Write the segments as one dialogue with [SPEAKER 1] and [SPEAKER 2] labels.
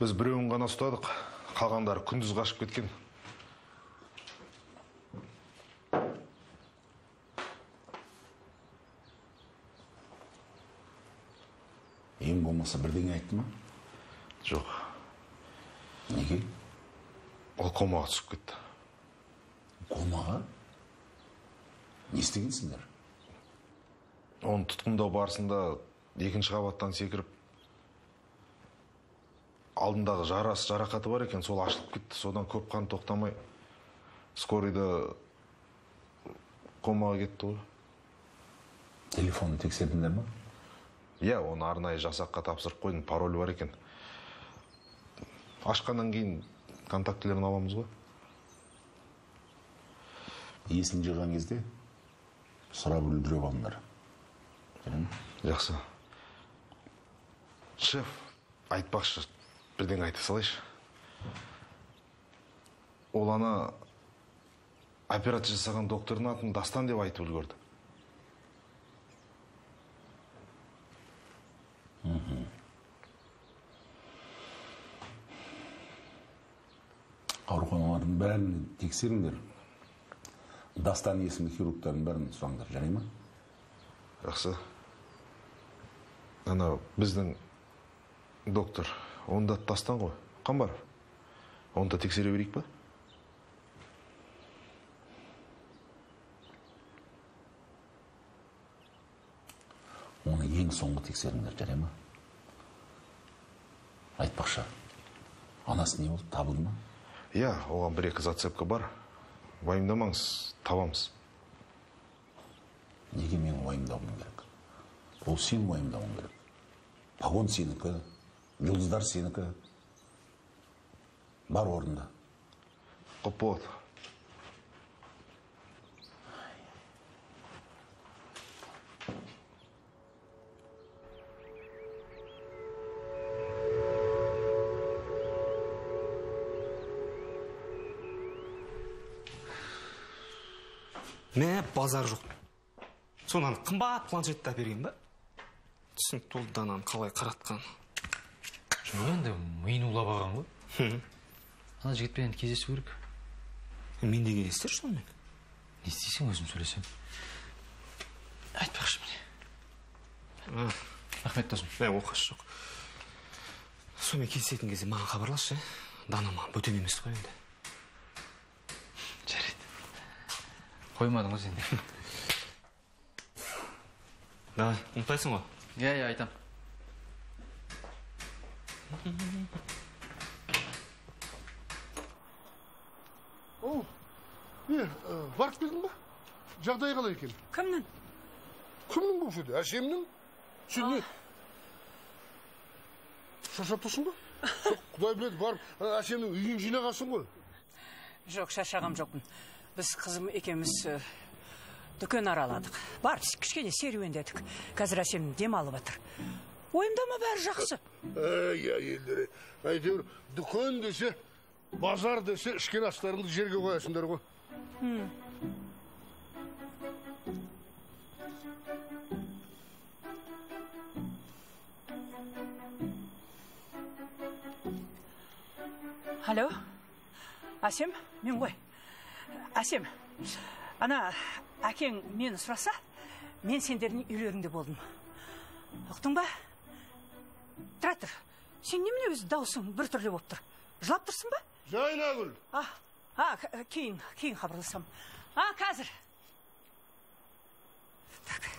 [SPEAKER 1] Біз біреуін ғана ұстадық, қалғандары күндіз қашып кеткен.
[SPEAKER 2] Ең болмаса бірдеңе айтты ма?
[SPEAKER 1] Жоқ.
[SPEAKER 2] Неге?
[SPEAKER 1] Ол комаға түсіп кетті.
[SPEAKER 2] Комаға? Не істегенсіңдер?
[SPEAKER 1] Оны тұтқындау барысында екінші қабаттан секіріп, алдындағы жарасы, жарақаты бар екен, сол ашылып кетті. Содан көп қан тоқтамай скорыйда комаға кетті ғой.
[SPEAKER 2] Телефонын тексердіңдер ма?
[SPEAKER 1] Иә, оны арнайы жасаққа тапсырып қойдым, пароль бар екен. Ашқаннан кейін контактілерін аламыз ғой.
[SPEAKER 2] Есін жиған кезде сұрап үлгеріп алыңдар.
[SPEAKER 1] Жақсы. Шеф, айтпақшы, бірдеңе айта салайыншы. Ол ана операция жасаған доктордың атын Дастан деп айтып үлгерді.
[SPEAKER 2] Ауруханалардың бәрін тексеріңдер. Дастан есімді хирургтардың бәрін сұраңдар, жарай ма?
[SPEAKER 1] Жақсы. Ана біздің доктор, онда Дастан ғой, Қамбаров. Оны да тексере берейік па?
[SPEAKER 2] Оны ең соңғы тексеріңдер, жарай ма? Айтпақшы, анасы не болды, табылды ма?
[SPEAKER 1] Иә, оған бір-екі зацепка бар. Уайымдамаңыз, табамыз.
[SPEAKER 2] Неге мен уайымдауым керек? Ол сен уайымдауың керек. Погон сенікі, жұлдыздар сенікі. Бар орында.
[SPEAKER 1] Құп болады.
[SPEAKER 3] Мә, базар жоқ. Сонан қымбат планшетті әперген ба? Түсінікті болды дананы қалай қаратқан.
[SPEAKER 4] Жоқ, енді миын улап алған ғой. Ана жігітпен енді кездесу керек.
[SPEAKER 3] Мен де кездестірші сонымен.
[SPEAKER 4] Не істейсің, өзім сөйлесем. Айтпақшы міне. Рахмет досым.
[SPEAKER 3] Ә, оқасы жоқ. Сонымен кездесетін кезде маған хабарласшы. Дана маған бөтен емес қой енді.
[SPEAKER 4] Жарайды. Қоймадың ғой сен де.
[SPEAKER 3] Давай, ұмытпайсың ғой?
[SPEAKER 4] Иә, иә, айтам.
[SPEAKER 5] Оу, не, барып келдің ба? Жағдайы қалай екен?
[SPEAKER 6] Кімнің?
[SPEAKER 5] Кімнің болушы еді? Әжемнің? Сен не? Шаршап тұрсың ба? Құдай біледі, барып әжемнің үйін жинағансың ғой.
[SPEAKER 6] Жоқ, шаршаған жоқпын. Біз қызым екеуміз дүкен араладық. Барып кішкене серуендедік. Қазір әжем демалып жатыр. Уайымдама, бәрі жақсы.
[SPEAKER 5] Әй, әйелдер, әйтеуір дүкен десе, базар десе, ішкен астарыңды жерге қоясыңдар ғой.
[SPEAKER 6] Алло, Әсем, мен ғой. Әсем, ана әкең мені сұраса, мен сендердің үйлеріңде болдым. Ұқтың ба? Тұра тұр. Сен немене өзі даусың біртүрлі болып тұр? Жылап тұрсың ба?
[SPEAKER 5] Жайнагүл.
[SPEAKER 6] Кейін хабарласам. Қазір. Так.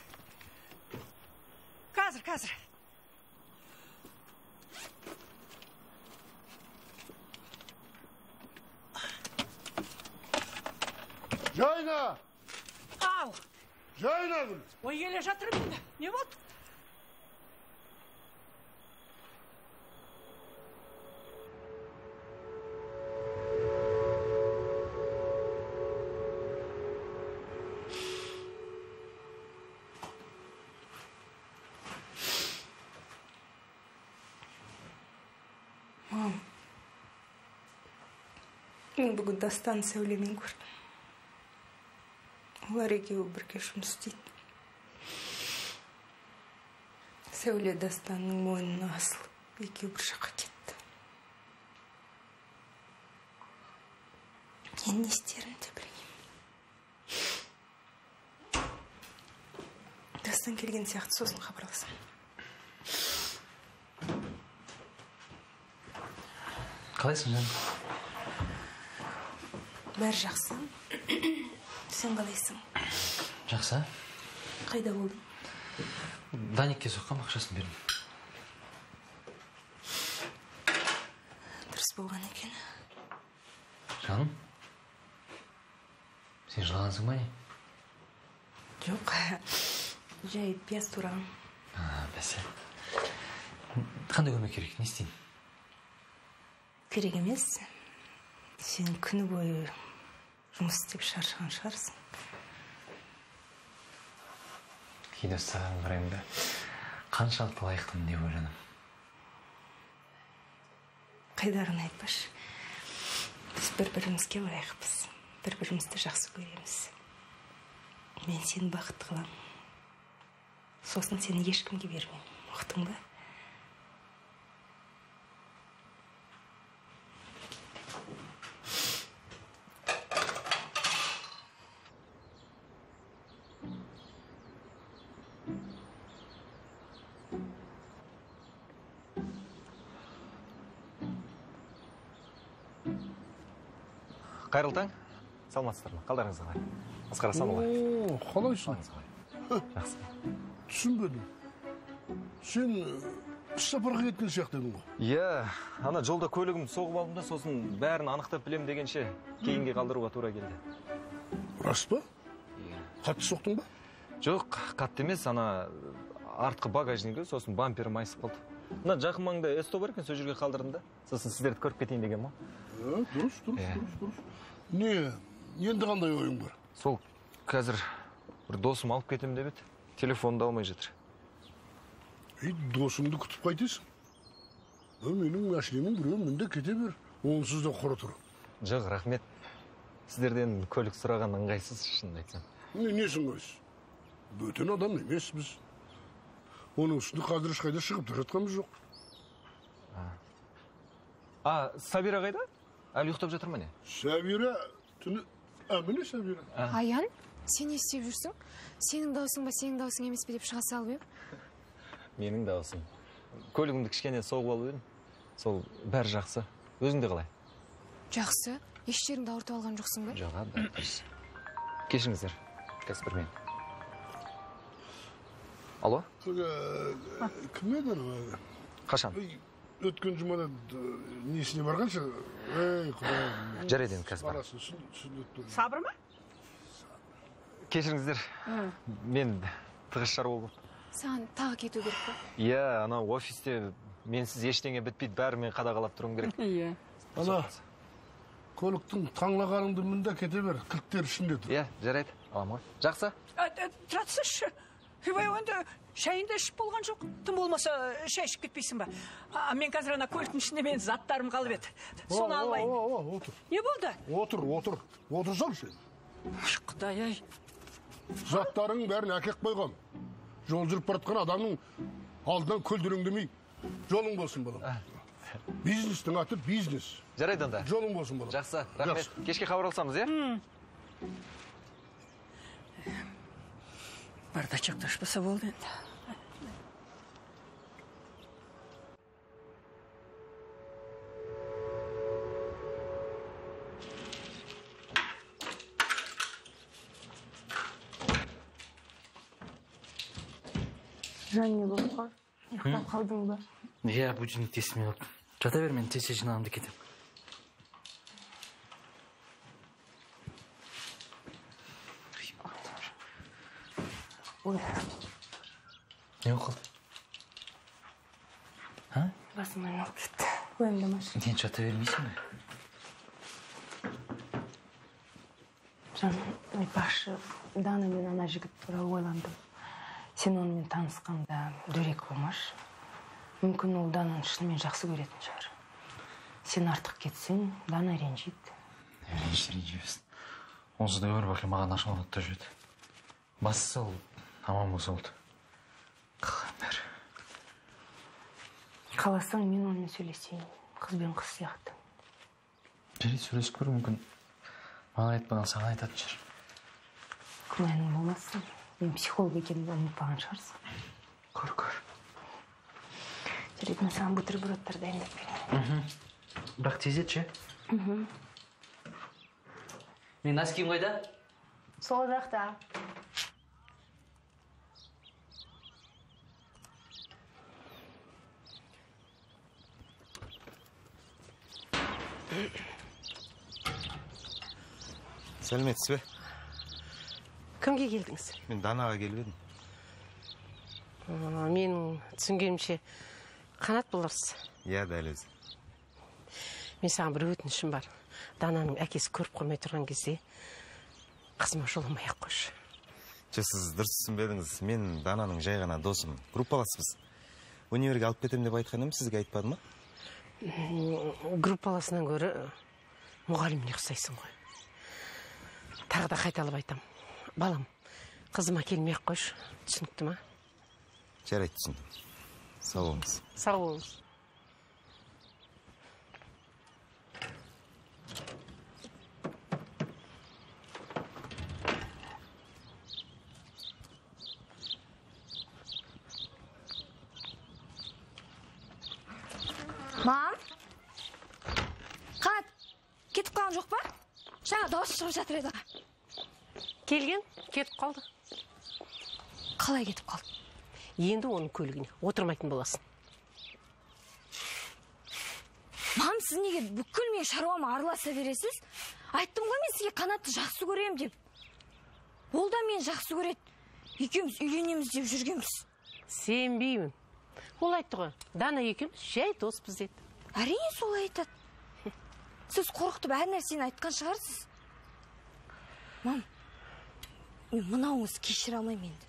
[SPEAKER 6] Қазір.
[SPEAKER 5] Жайна!
[SPEAKER 6] Ау!
[SPEAKER 5] Жайнагүл!
[SPEAKER 6] Ой, келе жатырмын енді. Не болды?
[SPEAKER 7] Мам, мен бүгін Дастан Сәулемен көрдім. Олар екеуі бірге жұмыс істейді. Сәуле Дастанның мойнына асылып, екеуі бір жаққа кетті. Енді не істерімді білмеймін. Дастан келген сияқты, сосын хабарласамын.
[SPEAKER 4] Қалайсың, жаным?
[SPEAKER 7] Бәрі жақсы. Сен қалайсың?
[SPEAKER 4] Жақсы.
[SPEAKER 7] Қайда болдың?
[SPEAKER 4] Даникке соққам, ақшасын бердім.
[SPEAKER 7] Дұрыс болған екен.
[SPEAKER 4] Жаным, сен жылағансың ба не?
[SPEAKER 7] Жоқ, жай пияз турағым.
[SPEAKER 4] Бәсе. Қандай көмек керек, не істейін?
[SPEAKER 7] Керек емес. Сен күні бойы жұмыс істеп шаршаған шығарсың.
[SPEAKER 4] Кейде саған қараймын да, қаншалықты лайықтымын деп ойланамын.
[SPEAKER 7] Қайдағыны айтпашы. Біз бір-бірімізге лайықпыз. Бір-бірімізді жақсы көреміз. Мен сені бақытты қыламын. Сосын сені ешкімге бермеймін. Ұқтың ба?
[SPEAKER 8] Қайырлы таң. Саламатсыздар ма? Қалдарыңыз қалай? Асқар Асанұлы.
[SPEAKER 5] О, қалайсың?
[SPEAKER 8] Жақсы.
[SPEAKER 5] Түсінбедім. Сен іс сапарға кеткен сияқты едің ғой.
[SPEAKER 8] Иә, ана жолда көлігімді соғып алдым да, сосын бәрін анықтап білем дегенше кейінге қалдыруға тура келді.
[SPEAKER 5] Рас па? Қатты соқтың ба?
[SPEAKER 8] Жоқ, қатты емес, ана артқы багажнигі, сосын бампері майысып қалды. Мына жақын маңда СТО бар екен, сол жерге қалдырдым да. Сосын сіздерді көріп кетейін деген ма?
[SPEAKER 5] Дұрыс, дұрыс, дұрыс, дұрыс. Не, енді қандай ойың бар?
[SPEAKER 8] Сол қазір бір досым алып кетем деп еді, телефонды алмай жатыр.
[SPEAKER 5] Ей, досыңды күтіп қайтесің? Менің машинамның біреуін мінде кете бер, онсыз да құры тұр.
[SPEAKER 8] Жоқ, рахмет. Сіздерден көлік сұраған ыңғайсыз, шынымды айтсам.
[SPEAKER 5] Несі ыңғайсыз? Бөтен адам емеспіз. Оның үстіне қазір ешқайда шығып та жатқанымыз жоқ.
[SPEAKER 8] А, Сабира қайда? Әлі ұйықтап жатыр ма не?
[SPEAKER 5] Сабира түні... А, міне Сабира.
[SPEAKER 9] Аян, сен не істеп жүрсің? Сенің даусың ба, сенің даусың емес пе деп шыға салып ем?
[SPEAKER 8] Менің даусым. Көлігімді кішкене соғып алып едім. Сол бәрі жақсы. Өзің де қалай?
[SPEAKER 9] Жақсы. Еш жеріңді ауыртып алған жоқсың ба?
[SPEAKER 8] Жоқ, бәрі дұрыс. Кешіріңіздер. Қазір бір минут. Алло?
[SPEAKER 5] Кім еді анау?
[SPEAKER 8] Қашан?
[SPEAKER 5] Өткен жұмада несіне барғанша? Ей, құдай.
[SPEAKER 8] Жарайды енді, қазір бар.
[SPEAKER 6] Сабыр ма?
[SPEAKER 8] Кешіріңіздер. Мен тығыз шаруа болып.
[SPEAKER 9] Саған тағы кету керек па?
[SPEAKER 8] Иә, анау офисте менсіз ештеңе бітпейді, бәрі мен қадағалап тұруым керек.
[SPEAKER 6] Иә.
[SPEAKER 5] Ана, көліктің таңлағаныңды мында кете бер, кілттер ішінде тұр.
[SPEAKER 8] Иә, жарайды, аламын ғой. Жақсы.
[SPEAKER 6] Тұра тұрсайшы. Ойбай, енді шайыңды ішіп болған жоқ. Тым болмаса шай ішіп кетпейсің ба? Мен қазір ана көліктің ішінде менің заттарым қалып еді. Соны алайын.
[SPEAKER 5] Отыр.
[SPEAKER 6] Не болды?
[SPEAKER 5] Отыр, отыр. Отырсам сен.
[SPEAKER 6] Құдай-ай.
[SPEAKER 5] Заттарыңның бәрін әкеп қойғам. Жол жүріп бара жатқан адамның алдынан көлденеңдемей жолың болсын, балам. Бизнестің аты бизнес.
[SPEAKER 8] Жарайды онда.
[SPEAKER 5] Жолың болсын, балам.
[SPEAKER 8] Жақсы, рахмет. Кешке хабарласамыз, иә?
[SPEAKER 6] Бардачокты ашпаса болды енді.
[SPEAKER 7] Жан, не болып қалды? Ұйықтап қалдың ба?
[SPEAKER 4] Иә, будильник естімей қалыппын. Жата бер, мен тез жиналамын да кетемін.
[SPEAKER 7] Ой.
[SPEAKER 4] Не болып қалды? А?
[SPEAKER 7] Басым айналып кетті. Уайымдамашы.
[SPEAKER 4] Сен жата бермейсің бе?
[SPEAKER 7] Жан, айтпақшы, Дана мен ана жігіт туралы ойландым. Сен онымен танысқанда дөрекі болмашы. Мүмкін ол Дананы шынымен жақсы көретін шығар. Сен артық кетсең, Дана ренжиді.
[SPEAKER 4] Ренжісе ренжімесін. Онсыз да өмір бақи маған ашуланып та жүреді. Бастысы ол аман болса болды. Қалған бәрі.
[SPEAKER 7] Қаласаң, мен онымен сөйлесейін. Қыз бен қыз сияқты.
[SPEAKER 4] Жарайды, сөйлесіп көр, мүмкін Маған айтпаған саған айтатын шығар.
[SPEAKER 7] Күмәнің болмасын. Мен психолог екенімді ұмытпаған шығарсың.
[SPEAKER 4] Көр, көр.
[SPEAKER 7] Жарайды, мен саған бутербродтар дайындап беремін.
[SPEAKER 4] Бірақ тездетші. Менің носкиім қайда?
[SPEAKER 7] Сол жақта.
[SPEAKER 10] Сәлеметсіз бе?
[SPEAKER 11] Кімге келдіңіз?
[SPEAKER 10] Мен Данаға келіп едім.
[SPEAKER 11] Менің түсінгенімше Қанат боларсыз.
[SPEAKER 10] Иә, дәл өзі.
[SPEAKER 11] Мен саған бір өтінішім бар. Дананың әкесі көріп қоймай тұрған кезде қызыма жоламай ақ қойшы.
[SPEAKER 10] Жоқ, сіз дұрыс түсінбедіңіз. Мен Дананың жай ғана досымын. Группаласпыз. Универге алып кетемін деп айтқан едім, сізге айтпады ма?
[SPEAKER 11] Группаласынан гөрі мұғаліміне ұқсайсың ғой. Тағы да қайталап айтам. Балам, қызыма келмей ақ қойшы. Түсінікті ма?
[SPEAKER 10] Жарайды, түсіндім. Сау болыңыз.
[SPEAKER 11] Сау болыңыз.
[SPEAKER 9] Мам, Қанат, кетіп қалған жоқ па? Жаңа дауыс шығып жатыр еді.
[SPEAKER 11] Келген, кетіп қалды.
[SPEAKER 9] Қалай кетіп қалды?
[SPEAKER 11] Енді оның көлігіне отырмайтын боласың.
[SPEAKER 9] Мам, сіз неге бүкіл мен шаруама араласа бересіз? Айттым ғой мен сізге Қанатты жақсы көрем деп. Ол да мені жақсы көреді. Екеуміз үйленеміз деп жүргенбіз.
[SPEAKER 11] Сенбеймін. Ол айтты ғой, Дана екеуміз жай доспыз деді.
[SPEAKER 9] Әрине солай айтады. Сіз қорқытып әр нәрсені айтқан шығарсыз. Мам, мен мынауыңызды кешіре алмаймын енді.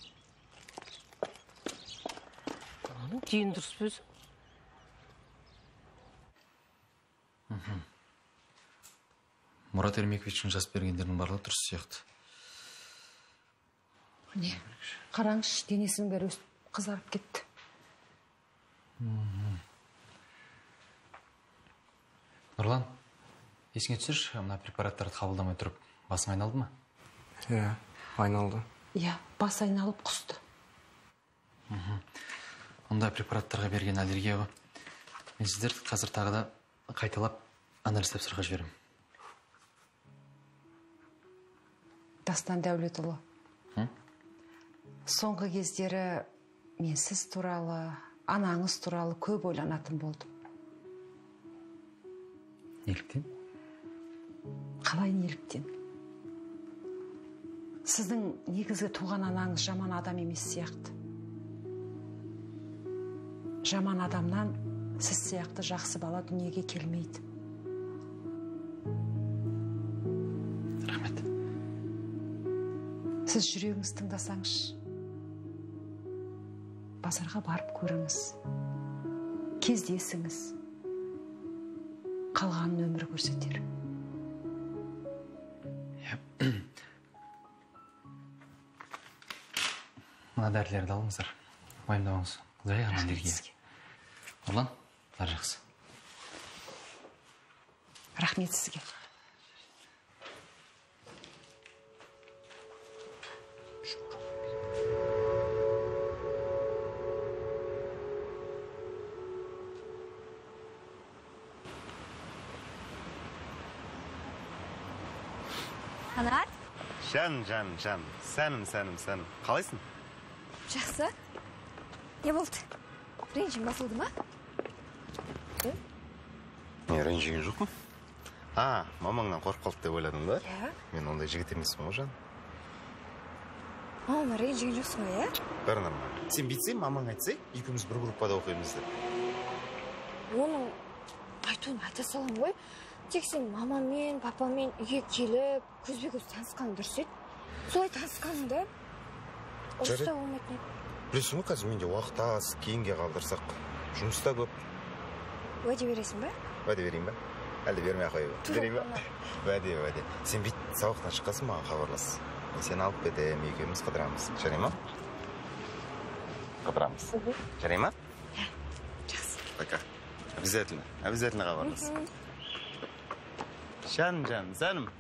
[SPEAKER 11] Оның дені дұрыс па өзі?
[SPEAKER 4] Мұрат Ермековичтің жазып бергендерінің барлығы дұрыс сияқты.
[SPEAKER 12] Не, қараңызшы, денесінің бәрі өсіп қызарып кетті.
[SPEAKER 4] Нұрлан, есіңе түсірші, мына препараттарды қабылдамай тұрып, басың айналды ма?
[SPEAKER 3] Иә, айналды.
[SPEAKER 12] Иә, бас айналып құсты.
[SPEAKER 4] Онда препараттарға берген аллергия ғой. Мен сіздерді қазір тағы да қайталап анализ тапсыруға жіберемін.
[SPEAKER 12] Дастан Дәулетұлы, соңғы кездері мен сіз туралы, анаңыз туралы көп ойланатын болдым.
[SPEAKER 4] Неліктен?
[SPEAKER 12] Қалай неліктен? Сіздің негізгі туған анаңыз жаман адам емес сияқты. Жаман адамнан сіз сияқты жақсы бала дүниеге келмейді.
[SPEAKER 4] Рахмет.
[SPEAKER 12] Сіз жүрегіңізді тыңдасаңызшы. Базарға барып көріңіз. Кездесіңіз. Қалғанын өмір көрсетер.
[SPEAKER 4] Мына дәрілерді алыңыздар. Уайымдамаңыз. Жай ғана аллергия. Нұрлан, бәрі жақсы.
[SPEAKER 12] Рахмет сізге.
[SPEAKER 9] Қанат?
[SPEAKER 10] Жан, жан, жан. Сәнім, сәнім, сәнім. Қалайсың?
[SPEAKER 9] Жақсы. Не болды? Ренжің басылды ма?
[SPEAKER 10] Мен ренжіген жоқпын. А, мамаңнан қорқып қалды деп ойладың ба?
[SPEAKER 9] Иә.
[SPEAKER 10] Мен ондай жігіт емеспін ғой, жан.
[SPEAKER 9] Мамама ренжіген жоқсың ғой, иә?
[SPEAKER 10] Бәрі нормально. Сен бүйтсең, мамаң айтса, екеуміз бір группада оқимыз деп.
[SPEAKER 9] Оның айтуын айта саламын ғой. Тек сен мамамен, папамен үйге келіп, көзбе-көз танысқаның дұрыс еді. Солай танысқаныңда ұрыс та болмайтын еді.
[SPEAKER 10] Білесің ғой, қазір менде уақыт аз, кейінге қалдырсақ, жұмыс та көп.
[SPEAKER 9] Уәде бересің бе?
[SPEAKER 10] Уәде берейін бе? Әлде бермей ақ қояйын ба? Берейін бе? Уәде, уәде. Сен бүйт сабақтан шыққасын маған хабарлас. Мен сені алып кетемін, екеуміз қыдырамыз. Жарай ма? Қыдырамыз. Жарай ма?
[SPEAKER 9] Жақсы.
[SPEAKER 10] Пока. Обязательно, обязательно хабарлас. Жаным, жаным, сәнім.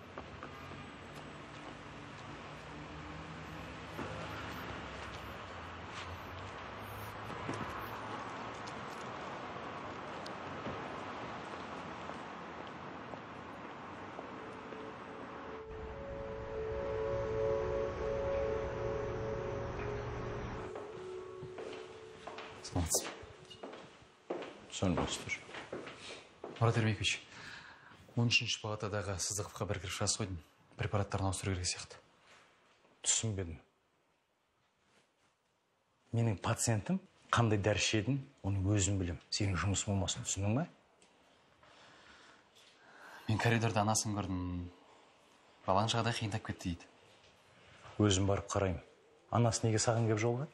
[SPEAKER 4] Саламатсыз.
[SPEAKER 13] Сәлеметсіздер.
[SPEAKER 4] Мұрат Ермекович, 13-ші палатадағы Сыздықовқа бір кіріп шыға қойдым. Препараттарын ауыстыру керек сияқты.
[SPEAKER 13] Түсінбедім. Менің пациентім қандай дәрі ішетінін, оны өзім білем. Сенің жұмысың болмасын, түсіндің бе?
[SPEAKER 4] Мен коридорда анасын көрдім. Баланың жағдайы қиындап кетті дейді.
[SPEAKER 13] Өзім барып қараймын. Анасы неге саған кеп жолығады?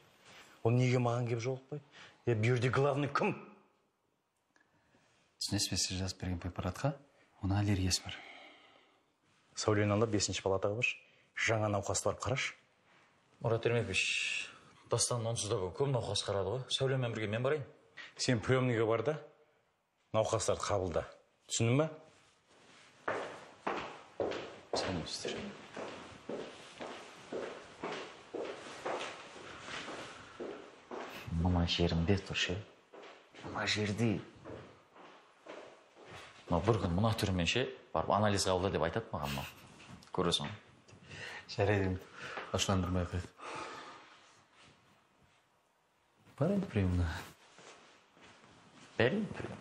[SPEAKER 13] Ол неге маған кеп жолықпайды? Бұл жерде главный кім?
[SPEAKER 4] Түсінесіз бе, сіз жазып берген препаратқа оның аллергиясы бар.
[SPEAKER 13] Сәулені алып 5-ші палатаға баршы. Жаңа науқасты барып қарашы.
[SPEAKER 14] Мұрат Ермекович, Дастан онсыз да көп науқас қарады ғой. Сәулемен бірге мен барайын.
[SPEAKER 13] Сен приемныйға бар да, науқастарды қабылда. Түсіндің бе?
[SPEAKER 4] Сәлеметсіздер.
[SPEAKER 14] Мына жерімде тұр ше. Мына жерде. Мынау бір күн мына түрімен ше, барып анализ қабылда деп айтады маған мынау. Көресің.
[SPEAKER 4] Жарайды, ашуландырмай қояйық. Бар енді приемына.
[SPEAKER 14] Бәрі прием.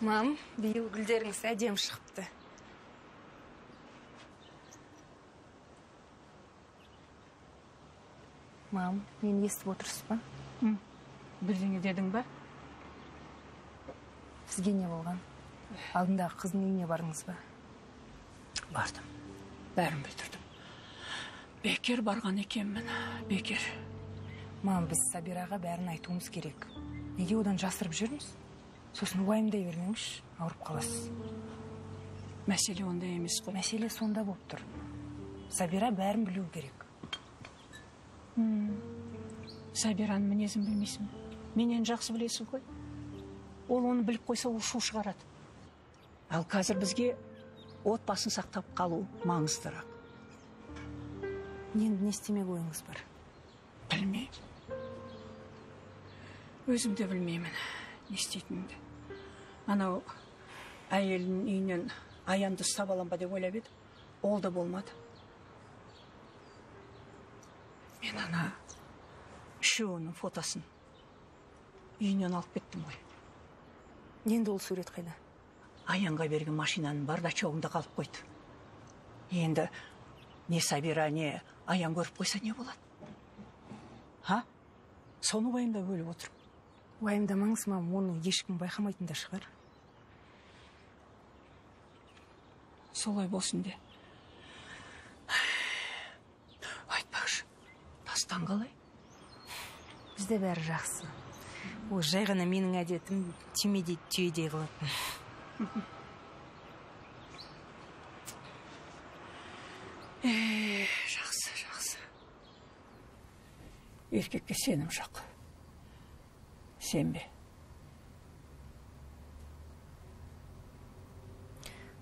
[SPEAKER 7] Мам, биыл гүлдеріңіз әдемі шығыпты. Мам, мені естіп отырсыз ба?
[SPEAKER 6] Бірдеңе дедің ба?
[SPEAKER 7] Сізге не болған? Алдындағы қыздың үйіне бардыңыз ба?
[SPEAKER 6] Бардым. Бәрін білдірдім. Бекер барған екенмін, бекер.
[SPEAKER 7] Мам, біз Сабираға бәрін айтуымыз керек. Неге одан жасырып жүрміз? Сосын уайымдай бермеңізші, ауырып қаласыз.
[SPEAKER 6] Мәселе онда емес қой.
[SPEAKER 7] Мәселе сонда болып тұр. Сабира бәрін білу керек.
[SPEAKER 6] Сабираның мінезін білмейсің. Менен жақсы білесің ғой. Ол оны біліп қойса, ол шу шығарады. Ал қазір бізге отбасын сақтап қалу маңыздырақ.
[SPEAKER 7] Енді не істемек ойыңыз бар?
[SPEAKER 6] Білмеймін. Өзім де білмеймін не істейтінімді. Анау әйелінің үйінен Аянды ұстап алам ба деп ойлап едім. Ол да болмады. Мен ана үшеуінің фотосын үйінен алып кеттім ғой.
[SPEAKER 7] Енді ол сурет қайда?
[SPEAKER 6] Аянға берген машинаның бардачогында қалып қойды. Енді не Сабира, не Аян көріп қойса не болады? Ха? Соны уайымдап өліп отырмын.
[SPEAKER 7] Уайымдамаңыз, мам, оны ешкім байқамайтын да шығар.
[SPEAKER 6] Солай болсын де. Айтпақшы, Дастан қалай?
[SPEAKER 7] Бізде бәрі жақсы. Ол жай ғана менің әдетім түймедей түйедей қылатын.
[SPEAKER 6] Жақсы, жақсы. Еркекке сенім жоқ. Сенбе.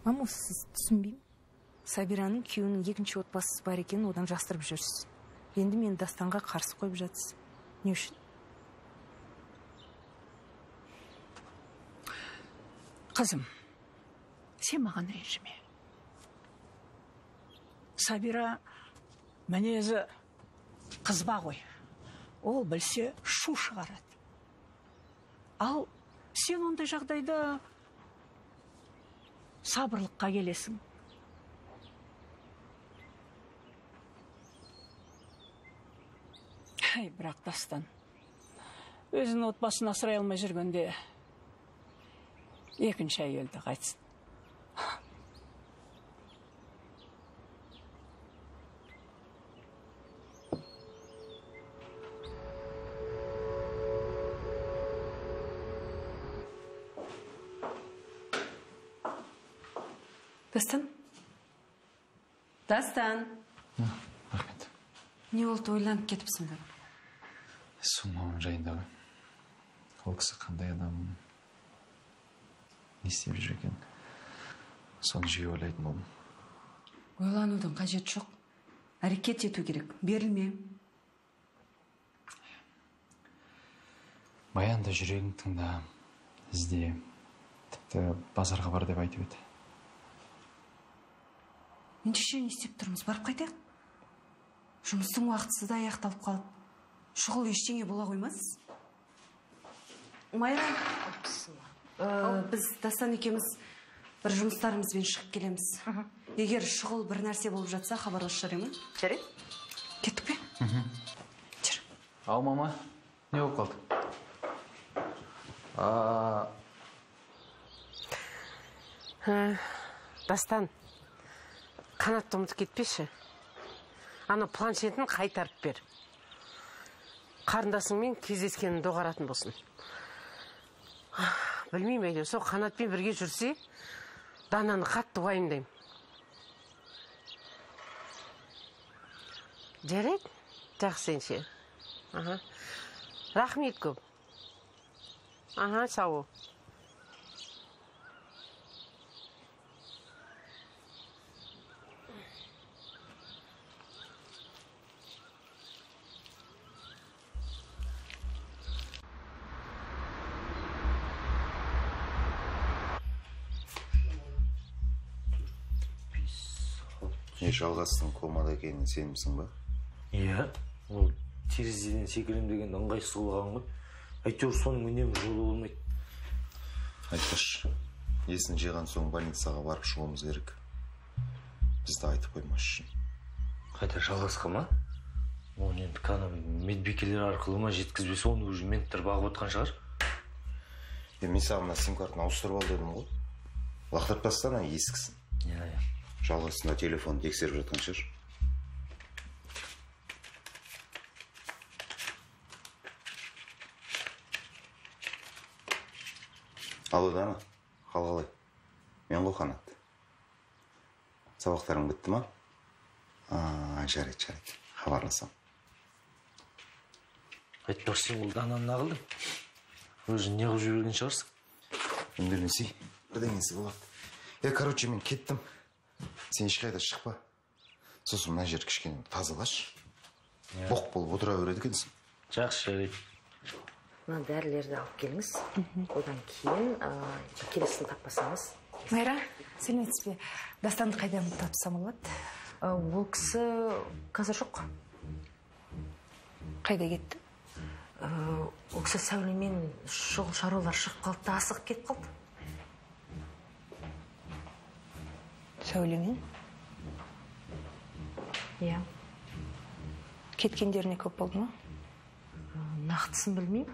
[SPEAKER 7] Мама, сіз түсінбеймін. Сабираның күйеуінің екінші отбасысы бар екенін одан жасырып жүрсіз. Енді мені Дастанға қарсы қойып жатсыз. Не үшін?
[SPEAKER 6] Қызым, сен маған ренжіме. Сабира мінезі қызба ғой. Ол білсе шу шығарады. Ал сен ондай жағдайда сабырлыққа келесің. Әй, бірақ Дастан, өзінің отбасын асырай алмай жүргенде екінші әйелді қайтсын.
[SPEAKER 7] Дастан? Дастан.
[SPEAKER 4] Рахмет.
[SPEAKER 12] Не болды, ойланып кетіпсің бе?
[SPEAKER 4] Сол мамам жайында ғой. Ол кісі қандай адам, не істеп жүр екен? Соны жиі ойлайтын болдым.
[SPEAKER 15] Ойланудың қажеті жоқ. Әрекет ету керек. Берілме.
[SPEAKER 4] Баян да жүрегін тыңда, ізде, тіпті базарға бар деп айтып еді.
[SPEAKER 15] Ендеше не істеп тұрмыз? Барып қайтайық. Жұмыстың уақытысы да аяқталып қалды. Шұғыл ештеңе бола қоймас. Майра, біз Дастан екеуміз бір жұмыстарымызбен шығып келеміз. Егер шұғыл бір нәрсе болып жатса, хабарласып жарай ма?
[SPEAKER 6] Жарайды.
[SPEAKER 15] Кеттік пе?
[SPEAKER 4] Жүр. Ау, мама, не болып қалды?
[SPEAKER 11] Дастан, Қанатты ұмытып кетпеші. Ана планшетін қайтарып бер. Қарындасыңмен кездескенін доғаратын болсын. Білмеймін, әйтеуір сол Қанатпен бірге жүрсе, Дананы қатты уайымдаймын. Жарайды, жақсы ендеше. Рахмет көп. Сау бол.
[SPEAKER 10] Не, Жалғастың комада екеніне сенімсің ба?
[SPEAKER 13] Иә, ол терезеден секірем дегенде ыңғайсыз болған ғой. Әйтеуір соның үнемі жолы болмайды.
[SPEAKER 10] Айтпашы, есін жиған соң больницаға барып шығуымыз керек. Бізді айтып қоймас үшін.
[SPEAKER 13] Қайта Жалғасқа ма? Оны енді кәдімгі медбикелер арқылы ма жеткізбесе, оны уже менттер бағып отқан шығар.
[SPEAKER 10] Мен саған мына сим-картаны ауыстырып ал дедім ғой. Лақтырып таста ана ескісін.
[SPEAKER 13] Иә, иә.
[SPEAKER 10] Жалғасында телефон тексеріп жатқан шығар. Алло, Дана, хал қалай? Мен ғой Қанат. Сабақтарың бітті ма? Жарайды, жарайды. Хабарласам.
[SPEAKER 13] Айтпақшы, сен ол Дананы не қылдың? Өзі не қылып жіберген шығарсың?
[SPEAKER 10] Үндемесей, бірдеңесі болады. Короче, мен кеттім. Сен ешқайда шықпа. Сосын мына жер кішкене тазалашы. Боқ болып отыра береді екенсің.
[SPEAKER 13] Жақсы, жарайды.
[SPEAKER 7] Мына дәрілерді алып келіңіз. Одан кейін келесін таппасаңыз.
[SPEAKER 15] Майра, сәлеметсіз бе? Дастанды қайдан тапсам болады?
[SPEAKER 7] Ол кісі қазір жоқ.
[SPEAKER 15] Қайда кетті?
[SPEAKER 7] Ол кісі Сәулемен шұғыл шаруалар шығып қалды да асығып кетіп қалды.
[SPEAKER 15] Сәулемен?
[SPEAKER 7] Иә.
[SPEAKER 15] Кеткендеріне көп болды ма?
[SPEAKER 7] Нақтысын білмеймін.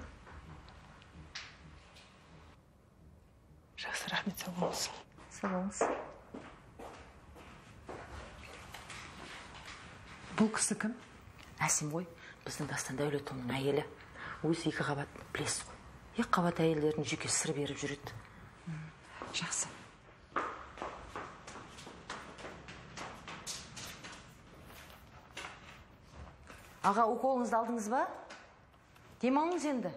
[SPEAKER 15] Жақсы, рахмет, сау болыңыз.
[SPEAKER 7] Сау болыңыз.
[SPEAKER 15] Бұл кісі кім?
[SPEAKER 7] Әсем ғой, біздің Дастан Дәулетұлының әйелі. Өзі екі қабат, білесіз ғой. Екі қабат әйелдердің жеке сыр беріп жүреді.
[SPEAKER 15] Жақсы.
[SPEAKER 7] Аға, уколыңызды алдыңыз ба? Демалыңыз енді.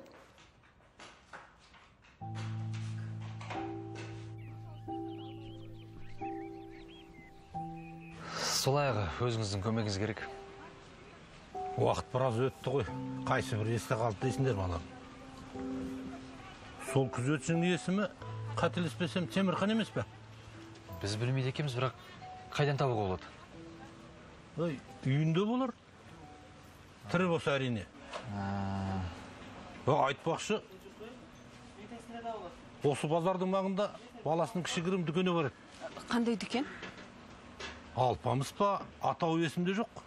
[SPEAKER 4] Солай аға, өзіңіздің көмегіңіз керек.
[SPEAKER 5] Уақыт біраз өтті ғой. Қайсы бір есте қалды дейсіңдер балам. Сол күзетшінің есімі, қателеспесем, Темірхан емес пе?
[SPEAKER 4] Біз білмейді екенбіз, бірақ қайдан табуға болады?
[SPEAKER 5] Ой, үйінде болар. Тірі болса әрине. Айтпақшы, осы базардың маңында баласының кішігірім дүкені бар еді.
[SPEAKER 15] Қандай дүкен?
[SPEAKER 5] Алпамыс па, атауы есімде жоқ.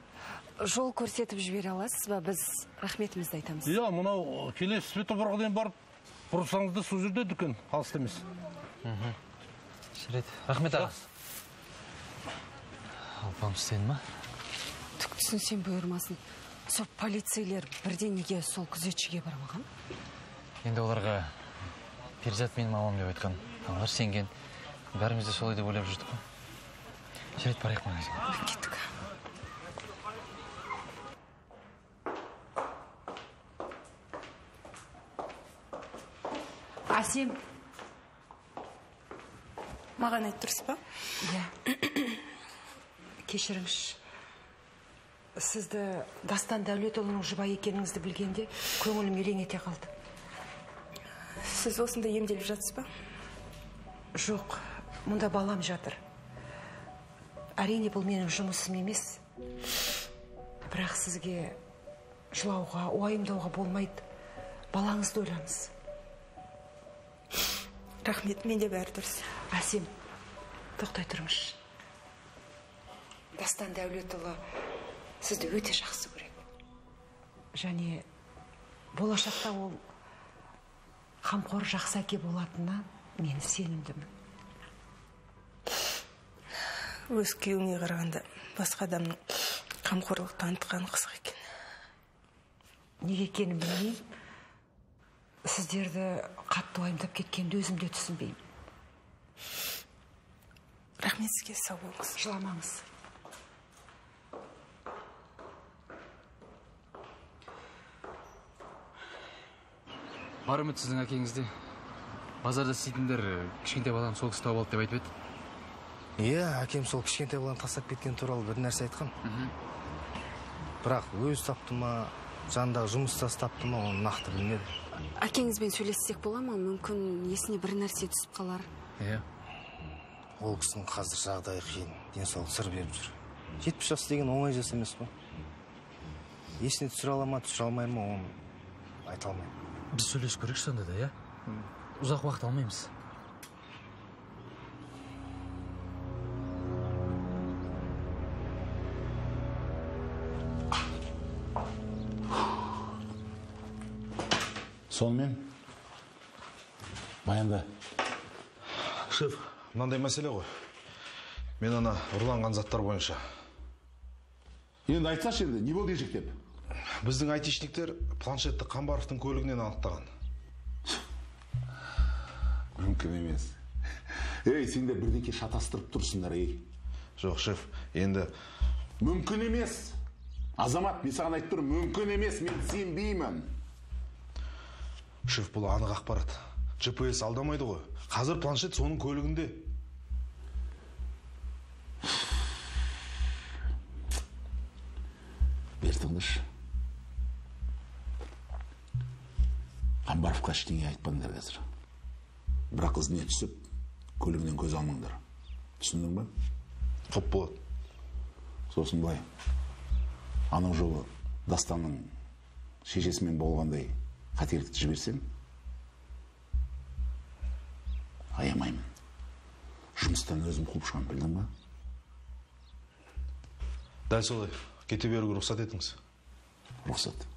[SPEAKER 15] Жол көрсетіп жібере аласыз ба? Біз рахметімізді айтамыз.
[SPEAKER 5] Иә, мынау келесі светофорға дейін барып бұрылсаңыз да сол жерде дүкен, алыс емес.
[SPEAKER 4] Жарайды, рахмет аға. Алпамыс деді ма?
[SPEAKER 15] Түк түсінсем бұйырмасын. Сол полицейлер бірден неге сол күзетшіге бармаған?
[SPEAKER 4] Енді оларға Перизат менің мамам деп айтқан. Олар сенген. Бәріміз де солай деп ойлап жүрдік қой. Жарайды, барайық магазинге.
[SPEAKER 15] Кеттік. Әсем.
[SPEAKER 7] Маған айтып тұрсыз ба?
[SPEAKER 12] Иә. Кешіріңізші. Сізді Дастан Дәулетұлының жұбайы екеніңізді білгенде көңілім елең ете қалды.
[SPEAKER 7] Сіз осында емделіп жатсыз ба?
[SPEAKER 12] Жоқ, мұнда балам жатыр. Әрине, бұл менің жұмысым емес. Бірақ сізге жылауға, уайымдауға болмайды. Балаңызды ойлаңыз.
[SPEAKER 7] Рахмет, менде бәрі дұрыс.
[SPEAKER 12] Әсем, тоқтай тұрыңызшы. Дастан Дәулетұлы сізді өте жақсы көреді. Және болашақта ол қамқор жақсы әке болатынына мен сенімдімін.
[SPEAKER 7] Өз күйеуіңе қарағанда басқа адамның қамқорлық танытқаны қызық екен.
[SPEAKER 12] Неге екенін білмеймін. Сіздерді қатты уайымдап кеткенді өзім де түсінбеймін.
[SPEAKER 7] Рахмет сізге, сау болыңыз.
[SPEAKER 12] Жыламаңыз.
[SPEAKER 4] Бар үміт сіздің әкеңізде. Базарда істейтіндер кішкентай баланы сол кісі тауып алды деп айтып еді.
[SPEAKER 10] Иә, әкем сол кішкентай баланы тастап кеткен туралы бір нәрсе айтқан. Бірақ өз тапты ма, жанындағы жұмыстасы тапты ма, оны нақты білмедім.
[SPEAKER 15] Әкеңізбен сөйлессек бола ма? Мүмкін есіне бір нәрсе түсіп қалар.
[SPEAKER 4] Иә.
[SPEAKER 10] Ол кісінің қазір жағдайы қиын, денсаулығы сыр беріп жүр. 70 жас деген оңай жас емес қой. Есіне түсіре ала ма, түсіре алмай ма, оны айта алмаймын.
[SPEAKER 4] Біз сөйлесіп көрейікші сонда да, иә? Ұзақ уақыт алмаймыз.
[SPEAKER 2] Сонымен, баянда.
[SPEAKER 1] Шеф, мынандай мәселе ғой. Мен ана ұрланған заттар бойынша.
[SPEAKER 2] Енді айтсашы енді, не болды ешек деп?
[SPEAKER 1] Біздің айтишниктер планшетті Қамбаровтың көлігінен анықтаған.
[SPEAKER 2] Мүмкін емес. Ей, сендер бірдеңке шатастырып тұрсыңдар, ей.
[SPEAKER 1] Жоқ, шеф, енді...
[SPEAKER 2] Мүмкін емес. Азамат, мен саған айтып тұрмын, мүмкін емес, мен сенбеймін.
[SPEAKER 1] Шеф, бұл анық ақпарат. GPS алдамайды ғой. Қазір планшет соның көлігінде.
[SPEAKER 2] Бер тыңдашы. Қамбаровқа ештеңе айтпаңдар қазір. Бірақ ізіне түсіп, көлігінен көз алмаңдар. Түсіндің ба?
[SPEAKER 1] Құп болады.
[SPEAKER 2] Сосын былай. Анау жолы Дастанның шешесімен болғандай қателікті жіберсем, аямаймын. Жұмыстан өзім қуып шығамын, білдің ба?
[SPEAKER 1] Дәл солай. Кете беруге рұқсат етіңіз.
[SPEAKER 2] Рұқсат.